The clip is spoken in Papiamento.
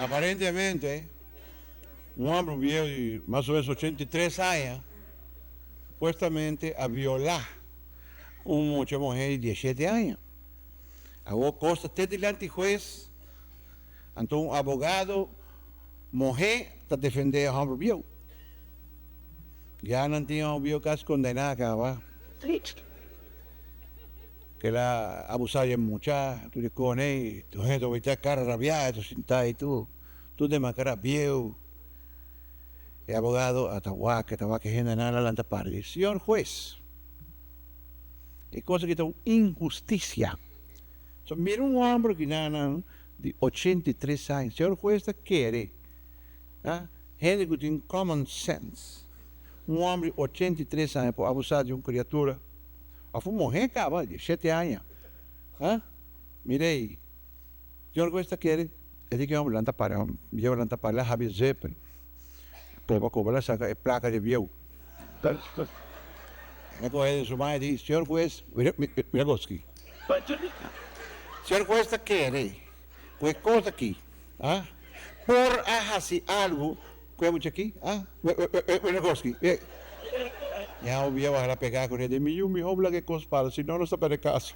Aparentemente, un hòmber bieu di mas o menos 83 aña supuestamente a violá un mucha muhé di 17 aña. Awor kos ta te dilanti hues, anto un abogado muhé ta defendé e hòmber bieu. Ya nan tin e hòmber bieu kasi kondená kaba. Ke la abusá di e mucha, tur di kone, tur hende ta wita kara rabiá, ta sintá ei tur, tur den makara bieu. E abogado a ta wak, e ta wak e hendenan a lanta para di, Señor hues, e kos aki ta un inhustisia. So mira un hòmber ki nan di 83 aña, señor hues ta kere, ah, hende ku tin common sense, un hòmber di 83 aña por abusá di un kriatura? Of un muhé kaba di shete aña. Ha? Mira ei. Señor hues ta kere, e di ki homber lanta para, bieu lanta para, la habi zeper. Koba koba la saka e plaka di bieu. E kohe den su man e di, Señor hues, mira mira goski. Señor hues ta kere ku e kos aki, ha? Por a hasi algu Ku e mucha aki? Ah? Mira koski. Ya un bia wak la pega ku ne di mi yu, mi hopi laga e kos para, si no nos ta perde kaso.